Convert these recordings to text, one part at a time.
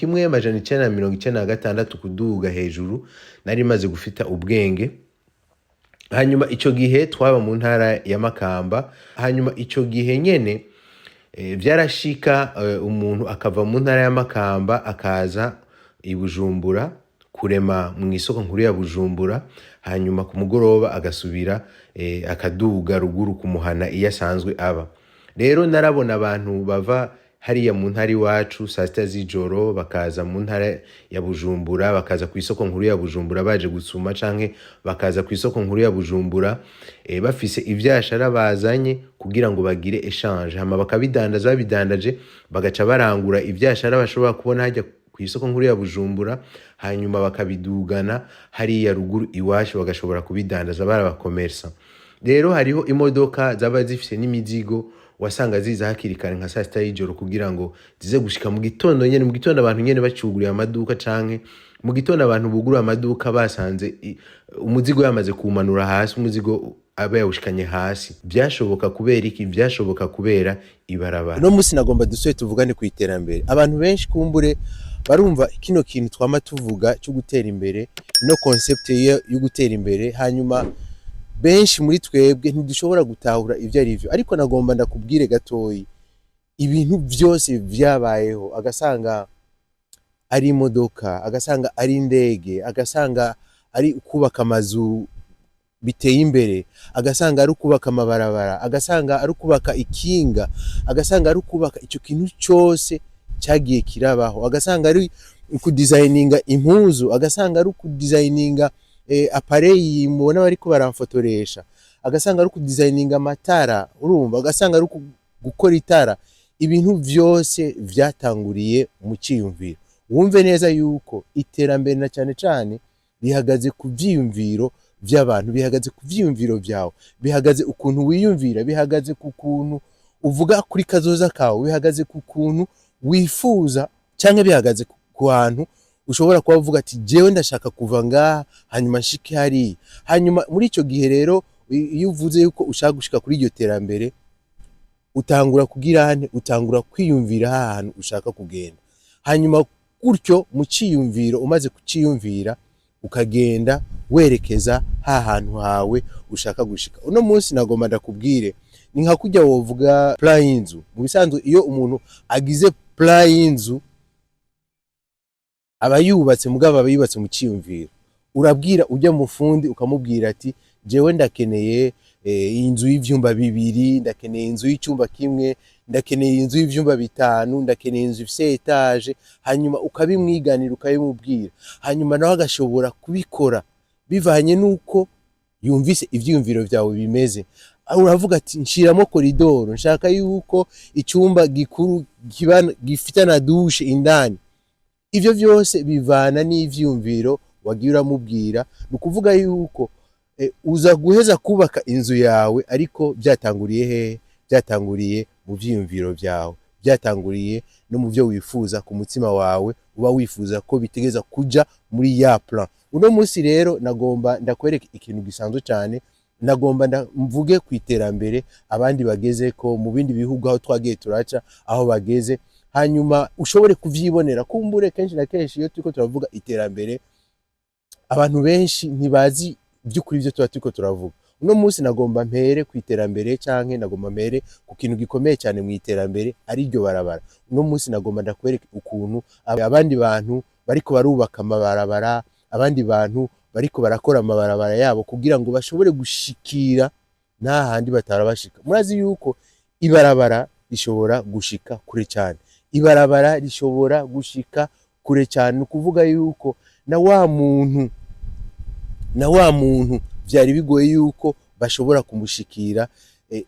1996 kuduga hejuru, nari maze gufita ubwenge. Hanyuma ico gihe twaba mu ntara ya Makamba. Hanyuma ico gihe nyene vyarashika umuntu akava mu ntara ya Makamba akaza i Bujumbura kurema mu isoko nkuru ya Bujumbura, hanyuma ku mugoroba agasubira akaduga ruguru kumuhana iyo asanzwe aba. Rero narabona abantu bava hariya mu ntara iwacu saa sita z'ijoro, bakaza mu ntara ya Bujumbura, bakaza ku isoko nkuru ya Bujumbura baje gusuma, canke bakaza ku isoko nkuru ya Bujumbura bafise ivyashara bazanye kugira ngo bagire échange, hama bakabidandaza. Babidandaje, bagaca barangura ivyashara bashobora kubona hajya ku isoko nkuru ya Bujumbura, hanyuma bakabidugana hariya ruguru iwacu, bagashobora kubidandaza. Barabakomersa. Rero hariho imodoka zaba zifise n'imizigo, wasanga ziza hakiri kare nka saa sita y'ijoro kugira ngo zize gushika mu gitondo nyene, mu gitondo abantu nyene bacuguriye amaduka, canke mu gitondo abantu buguruye amaduka basanze umuzigo yamaze kuwumanura hasi, umuzigo aba yawushikanye hasi. Vyashoboka kubera iki? Vyashoboka kubera ibarabara. Uno munsi nagomba dusubire tuvugane ku iterambere. Abantu benshi kumbure barumva kino kintu twama tuvuga cyo gutera imbere, ino concept yo gutera imbere, hanyuma benshi muri twebwe ntidushobora gutahura ivyo ari vyo. Ariko nagomba ndakubwire gatoyi: ibintu vyose vyabayeho, agasanga ari imodoka, agasanga ari indege, agasanga ari kubaka amazu biteye imbere, agasanga ari ukubaka amabarabara, agasanga ari ukubaka ikinga, agasanga ari ukubaka ico kintu cose cyagiye kirabaho, agasanga ari ukudesigninga impuzu, agasanga ari ukudesigninga appareil mubona bariko baramfotoresha, agasanga ari ukudesigninga amatara, urumva, agasanga ari gukora itara. Ibintu vyose vyatanguriye mu ciyumviro. Wumve neza yuko iterambere na cane cane rihagaze ku vyiyumviro vy'abantu, bihagaze ku vyiyumviro vyawe, bihagaze ukuntu wiyumvira, bihagaze ku kuntu uvuga kuri kazoza kawe, bihagaze ku kuntu wifuza, canke bihagaze ku hantu ushobora kuba uvuga ati: "Jewe ndashaka kuva ngaha hanyuma nshike hariya." Hanyuma muri ico gihe rero, iyo uvuze yuko ushaka gushika kuri iryo terambere, utangura kugira nte? Utangura kwiyumvira hantu ushaka kugenda. Hanyuma gutyo mu ciyumviro, umaze kuciyumvira, ukagenda werekeza ha hantu hawe ushaka gushika. Uno munsi nagomba ndakubwire, ni nka kurya wovuga plan y'inzu. Mu bisanzwe, iyo umuntu agize plan y'inzu, aba yubatse, mugabo aba yubatse mu ciyumviro. Urabwira ujya mu fundi, ukamubwira ati: "Jewe ndakeneye inzu y'ivyumba bibiri, ndakeneye inzu y'icyumba kimwe, ndakeneye inzu y'ivyumba bitanu, ndakeneye inzu ifise étage." Hanyuma ukabimwiganira, ukabimubwira, hanyuma nawe agashobora kubikora bivanye n'uko yumvise ivyiyumviro vyawe bimeze. Uravuga ati: "Nshiramo koridoro, nshaka yuko icyumba gikuru kiba gifite na douche indani." Ivyo vyose bivana n'ivyiyumviro wagiye uramubwira. Ni ukuvuga yuko uza guheza kubaka inzu yawe, ariko byatanguriye hehe? Byatanguriye mu vyiyumviro vyawe, byatanguriye no mu vyo wifuza ku mutima wawe, uba wifuza ko bitegeza kuja muri ya plan. Uno munsi rero nagomba ndakwereka ikintu gisanzwe cyane. Nagomba mvuge ku iterambere abandi bageze ko mu bindi bihugu aho twagiye turaca, aho bageze, hanyuma ushobore kuvyibonera. Kumbure kenshi na kenshi iyo turiko turavuga iterambere, abantu benshi ntibazi by'ukuri ibyo tuba turiko turavuga. Uno munsi nagomba mpere ku iterambere, canke nagomba mpere ku kintu gikomeye cyane mu iterambere, ari ryo barabara. Uno munsi nagomba ndakwereka ukuntu abandi bantu bariko barubaka amabarabara, abandi bantu bariko barakora amabarabara yabo kugira ngo bashobore gushikira n'ahandi batara bashika. Murazi yuko ibarabara rishobora gushika kure cyane, ibarabara rishobora gushika kure cyane. Ni ukuvuga yuko na wa muntu vyari bigoye yuko bashobora kumushikira,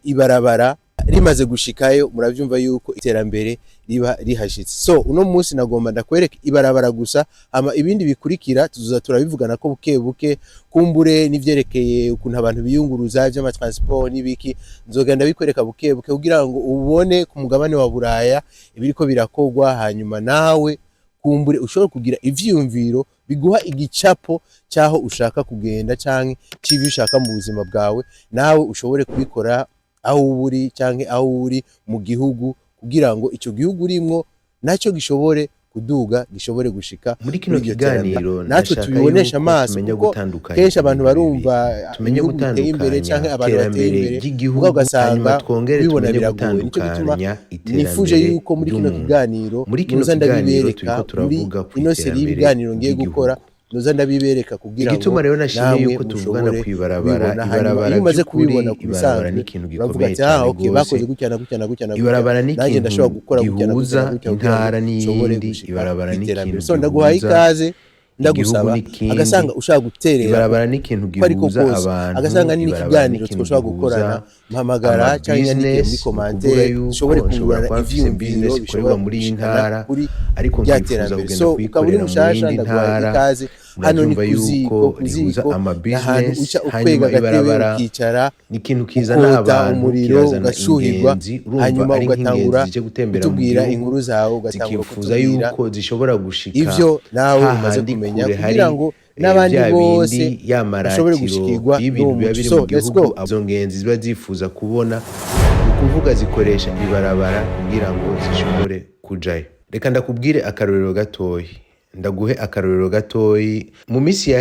ibarabara rimaze gushikayo, muravyumva yuko iterambere riba rihashitse. So uno munsi nagomba ndakwereka ibarabara gusa, hama ibindi bikurikira tuzoza turabivugana ko buke buke. Kumbure n'ivyerekeye ukuntu abantu biyunguruza, vy'amatransport n'ibiki, nzogenda bikwereka buke buke kugira ngo ubone ku mugabane wa Buraya ibiriko birakorwa, hanyuma nawe kumbure ushobora kugira ivyiyumviro biguha igicapo c'aho ushaka kugenda canke c'ivyo ushaka mu buzima bwawe, nawe ushobore kubikora aho uba uri canke aho uri mu gihugu, kugira ngo ico gihugu urimwo naco gishobore kuduga gishobore gushika Muri kino muri iryo terambere, kiganiro natwe ndashaka tubibonesha yuko amaso, tumenya kuko gutandukanya kenshi abantu ibintu bibiri. barumva Tumenye ibihugu biteye imbere gutandukanya canke abantu bateye iterambere imbere, ry'igihugu, mugabo ugasanga hanyuma twongere kubibona tumenye biragoye. Nico gituma gutandukanya nifuje iterambere yuko muri kino ry'umuntu. kiganiro Muri kino noza kiganiro ndabibereka, turiko muri turavuga ku ino série iterambere y'ibiganiro ngiye ry'igihugu. gukora, noza ndabibereka kugira ngo Igituma rero nashimye namwe yuko tuvugana mushobore kw'ibarabara, kubibona. Hanyuma ibarabara iyo umaze by'ukuri, kubibona ku ibarabara bisanzwe, ni ikintu uravuga gikomeye ati: "Ah, cyane okay, rwose. bakoze gutya na gutya na gutya na gutya, Ibarabara ni nanjye ikintu ndashobora gukora gutya na gutya gihuza na gutya kugira ngo intara nshobore n'iyindi, gushika ibarabara ni kw'iterambere." ikintu So ndaguhaye gihuza ikaze, igihugu ndagusaba n'ikindi, agasanga ushaka guterera ibarabara ni ikintu uko ariko gihuza kose, abantu, agasanga ni ibarabara ni n'ikiganiro ikintu twoshobora gihuza gukorana, mpamagara cyangwa nyandike muri ama business. Ni ukuvuga commentaire, yuko dushobore nshobora kungurana kuba mfise ivyiyumviro business ikorerwa bishobora muri iyi gushikana ntara, kuri ariko rya nkifuza terambere. kugenda So ukaba uri kuyikorera mu mushasha, yindi ndaguhaye ntara. ikaze. Hano ni Muravyumva kuziko yuko rihuza kuziko ama ni ahantu business. uca ukwega Hanyuma agatebe, ibarabara ukicara, ni ikintu kizana ukota abantu, umuriro, kirazana ugashuhirwa, ingenzi. Urumva hanyuma ari nk'ingenzi ugatangura zije gutembera mu kutubwira gihugu, inkuru zawe, ugatangura zikifuza kutubwira yuko zishobora gushika ivyo nawe umaze hahandi kumenya, kure hari kugira ngo n'abandi vya bose bindi ya bashobore maratiro gushikirwa y'ibintu n'uwo biba muco. biri So mu let's gihugu, go. izo ngenzi ziba zifuza kubona, ni ukuvuga zikoresha ibarabara kugira ngo zishobore kujayo. Reka ndakubwire akarorero gatoyi, ndaguhe akarorero gatoyi. Mu minsi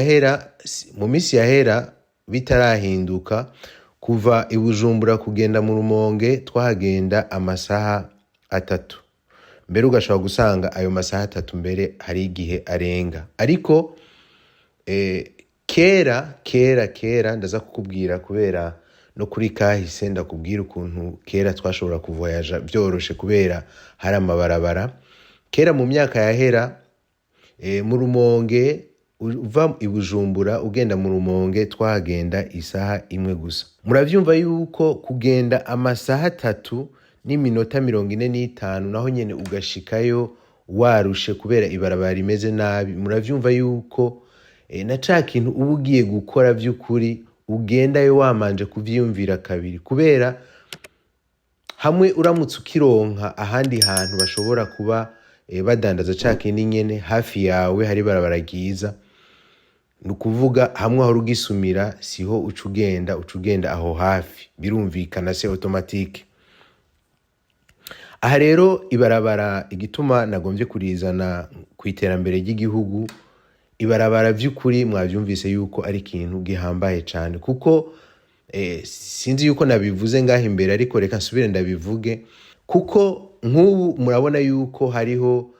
yahera bitarahinduka, kuva i Bujumbura kugenda mu Rumonge twahagenda amasaha 3, mbere ugashobora gusanga ayo masaha 3 mbere hari igihe arenga. Ariko kera kera kera, ndaza kukubwira kubera no kuri kahise, ndakubwira ukuntu kera twashobora kuvoyaja vyoroshe kubera hari amabarabara. Kera mu myaka yahera, mu Rumonge, uva i Bujumbura ugenda mu Rumonge twahagenda isaha 1 gusa. Muravyumva yuko kugenda amasaha 3 n'iminota 45, naho nyene ugashikayo warushe kubera ibarabara rimeze nabi. Muravyumva yuko na ca kintu uba ugiye gukora vy'ukuri ugendayo wamanje kuvyiyumvira kabiri, kubera hamwe uramutse ukironka ahandi hantu bashobora kuba badandaza ca kindi nyene hafi yawe hari ibarabara ryiza, ni ukuvuga hamwe wahora ugisumira siho uca ugenda, uca ugenda aho hafi, birumvikana, c'est automatique. Aha rero ibarabara, igituma nagombye kurizana ku iterambere ry'igihugu, ibarabara vy'ukuri mwavyumvise yuko ari ikintu gihambaye cane, kuko sinzi yuko nabivuze ngaho imbere, ariko reka nsubire ndabivuge, kuko nk'ubu murabona yuko hariho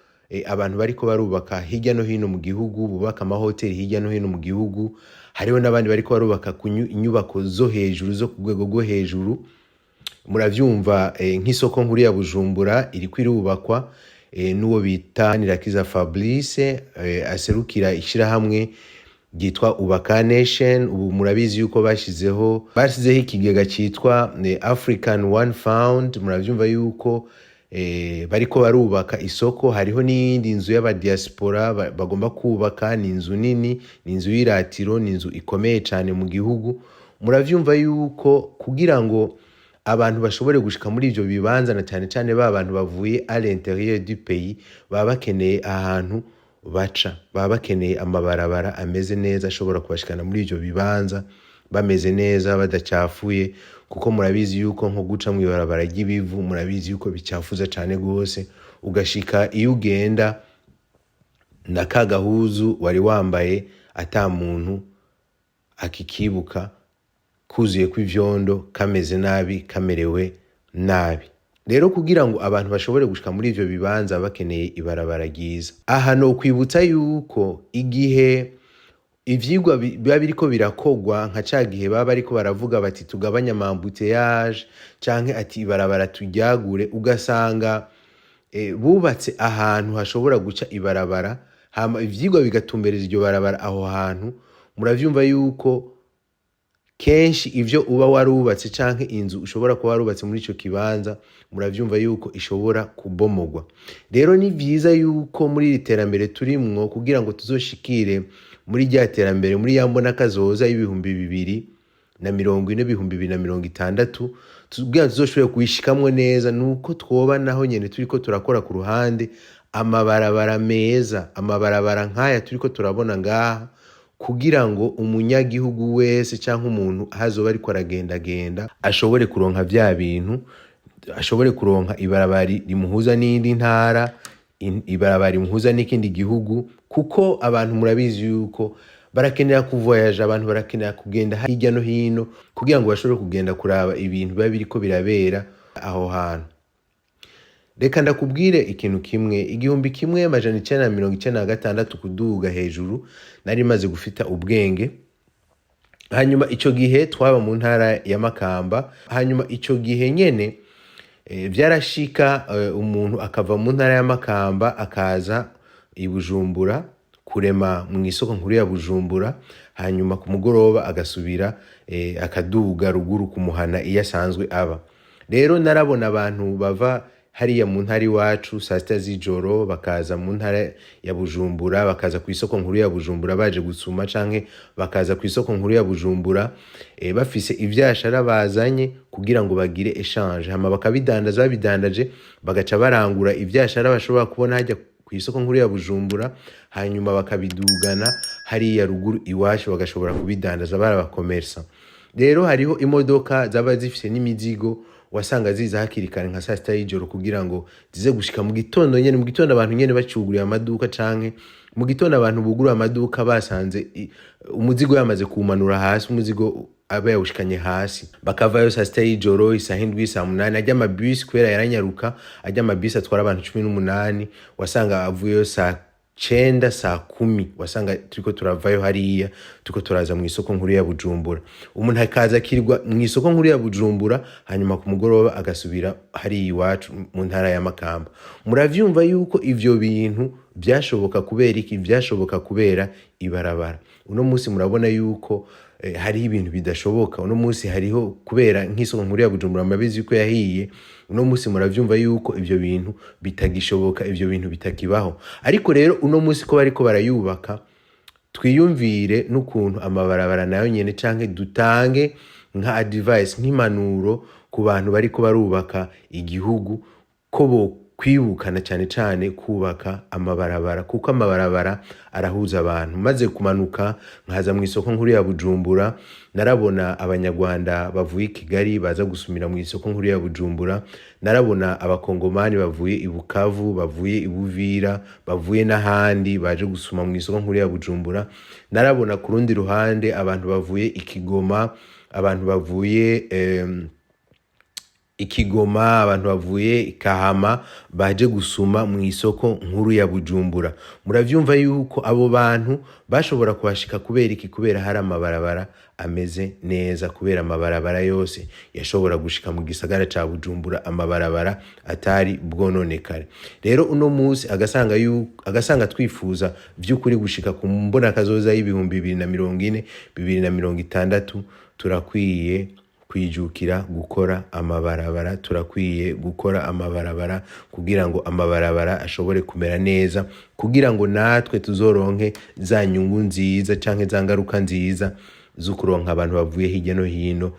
abantu bariko barubaka hirya no hino mu gihugu, bubaka amahoteli hirya no hino mu gihugu. Hariho n'abandi bariko barubaka ku inyubako zo hejuru, zo ku rwego rwo hejuru. Muravyumva, nk'isoko nkuru ya Bujumbura iriko irubakwa n'uwo bita Nirakiza Fabrice, aserukira ishirahamwe ryitwa Ubaka Nation. Ubu murabizi yuko bashyizeho ikigega cyitwa African One Fund. Muravyumva yuko bariko barubaka isoko. Hariho n'iyindi nzu y'abadiaspora bagomba kubaka. Ni inzu nini, ni inzu y'iratiro, ni inzu ikomeye cyane mu gihugu. Muravyumva yuko kugira ngo abantu bashobore gushika muri ivyo bibanza, na cyane cyane ba bantu bavuye à l'intérieur du pays, baba bakeneye ahantu baca, baba bakeneye amabarabara ameze neza ashobora kubashikana muri ivyo bibanza bameze neza, badacafuye, kuko murabizi yuko nko guca mu ibarabara ry'ibivu, murabizi yuko bicafuza cane gose, ugashika iyo ugenda na ka gahuzu wari wambaye ata muntu akikibuka, kuzuye kw'ivyondo, kameze nabi, kamerewe nabi. Rero kugira ngo abantu bashobore gushika muri ivyo bibanza bakeneye ibarabara ryiza. Aha no kwibutsa yuko igihe ivyigwa biba biriko birakogwa, nka ca gihe baba bariko baravuga bati tugabanye ama embouteillage, canke ati ibarabara turyagure, ugasanga bubatse ahantu hashobora guca ibarabara, hama ivyigwa bigatumbereza iryo barabara aho hantu. Muravyumva yuko kenshi ivyo uba warubatse canke inzu ushobora kuba warubatse muri ico kibanza, muravyumva yuko ishobora kubomogwa. Rero ni vyiza yuko muri iri terambere turimwo, kugira ngo tuzoshikire muri rya terambere, muri ya mbona kazoza y'2040, 2060, kugira ngo tuzoshobore kuyishikamwo neza, nuko twoba naho nyene turiko turakora ku ruhande amabarabara meza, amabarabara nk'aya turiko turabona ngaha, kugira ngo umunyagihugu wese canke umuntu aho ariko aragendagenda ashobore kuronka vya bintu, ashobore kuronka ibarabara rimuhuza n'iyindi ntara. ibarabara impuza n'ikindi gihugu, kuko abantu murabizi yuko barakenera kuvoyaja, abantu barakenera kugenda hirya no hino kugira ngo bashobore kugenda kuraba ibintu biba biriko birabera aho hantu. Reka ndakubwire ikintu kimwe: 1996 kuduga hejuru, nari maze gufita ubwenge. Hanyuma ico gihe twaba mu ntara ya Makamba. Hanyuma ico gihe nyene vyarashika umuntu akava mu ntara ya Makamba akaza i Bujumbura kurema mu isoko nkuru ya Bujumbura, hanyuma ku mugoroba agasubira akaduga ruguru kumuhana iyo asanzwe aba. Rero narabona abantu bava hariya mu ntara iwacu saa 6 z'ijoro, bakaza mu ntara ya Bujumbura, bakaza ku isoko nkuru ya Bujumbura baje gusuma, canke bakaza ku isoko nkuru ya Bujumbura bafise ivyashara bazanye kugira ngo bagire échange, hama bakabidandaza. Babidandaje, bagaca barangura ivyashara bashobora kubona hajya ku isoko nkuru ya Bujumbura, hanyuma bakabidugana hariya ruguru iwacu, bagashobora kubidandaza. Barabakomersa. Rero hariho imodoka zaba zifise n'imizigo, wasanga ziza hakiri kare nka saa 6 y'ijoro kugira ngo zize gushika mu gitondo nyene, mu gitondo abantu nyene bacuguriye amaduka, canke mu gitondo abantu buguruye amaduka basanze umuzigo yamaze kuwumanura hasi, umuzigo aba yawushikanye hasi. Bakavayo saa 6 y'ijoro, isaha 7, saa 8. Ajya amabisi, kubera yaranyaruka, ajya amabisi atwara abantu 18, wasanga avuyeyo saa 9, saa 10. Wasanga turiko turavayo hariya, turiko turaza mu isoko nkuru ya Bujumbura. Umuntu akaza akirirwa mu isoko nkuru ya Bujumbura, hanyuma ku mugoroba agasubira hariya iwacu mu ntara ya Makamba. Muravyumva yuko ivyo bintu vyashoboka kubera iki? Vyashoboka kubera ibarabara. Uno munsi murabona yuko hariho ibintu bidashoboka. Uno munsi hariho, kubera nk'isoko nkuru ya Bujumbura murabizi yuko yahiye, uno munsi muravyumva yuko ivyo bintu bitagishoboka, ivyo bintu bitakibaho. Ariko rero uno munsi ko bariko barayubaka, twiyumvire n'ukuntu amabarabara nayo nyene, canke dutange nka advice, nk'impanuro ku bantu bariko barubaka igihugu, ko bo kwibukana cane cane kubaka amabarabara, kuko amabarabara arahuza abantu. Maze kumanuka nkaza mu isoko nkuru ya Bujumbura, narabona Abanyarwanda bavuye i Kigali baza gusumira mu isoko nkuru ya Bujumbura, narabona Abakongomani bavuye i Bukavu, bavuye i Buvira, bavuye n'ahandi baje gusuma mu isoko nkuru ya Bujumbura. Narabona ku rundi ruhande abantu bavuye i Kigoma, abantu bavuye i Kigoma, abantu bavuye i Kahama baje gusuma mu isoko nkuru ya Bujumbura. Muravyumva yuko abo bantu bashobora kuhashika kubera iki? Kubera hari amabarabara ameze neza, kubera amabarabara yose yashobora gushika mu gisagara ca Bujumbura, amabarabara atari bwononekare. Rero uno munsi agasanga twifuza vy'ukuri gushika ku mbonakazoza y'2040, 2060, turakwiye kwijukira gukora amabarabara. Turakwiye gukora amabarabara kugira ngo amabarabara ashobore kumera neza, kugira ngo natwe tuzoronke za nyungu nziza canke za ngaruka nziza zo kuronka abantu bavuye hirya no hino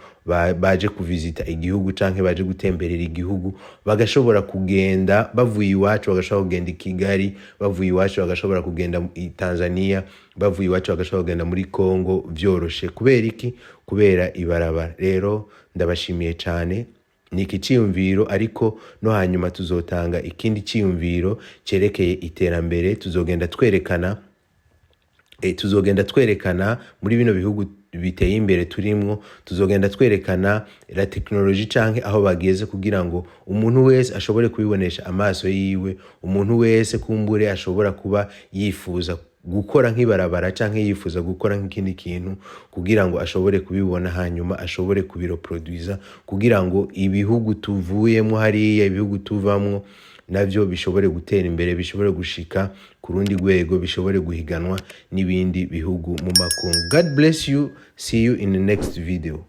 baje kuvizita igihugu canke baje gutemberera igihugu, bagashobora kugenda bavuye iwacu, bagashobora kugenda i Kigali, bavuye iwacu bagashobora kugenda i Tanzania, bavuye iwacu bagashobora kugenda muri Congo vyoroshe. Kubera iki? Kubera ibarabara. Rero ndabashimiye cane. Ni iki ciyumviro, ariko no hanyuma tuzotanga ikindi ciyumviro cerekeye iterambere. Tuzogenda twerekana muri bino bihugu biteye imbere turimwo, tuzogenda twerekana la technologie canke aho bageze, kugira ngo umuntu wese ashobore kubibonesha amaso yiwe. Umuntu wese kumbure ashobora kuba yifuza gukora nk'ibarabara canke yifuza gukora nk'ikindi kintu, kugira ngo ashobore kubibona, hanyuma ashobore kubireproduiza, kugira ngo ibihugu tuvuyemo hariya, ibihugu tuvamwo navyo bishobore gutera imbere, bishobore gushika ku rundi rwego, bishobore guhiganwa n'ibindi bihugu mu makungu. God bless you. See you in the next video.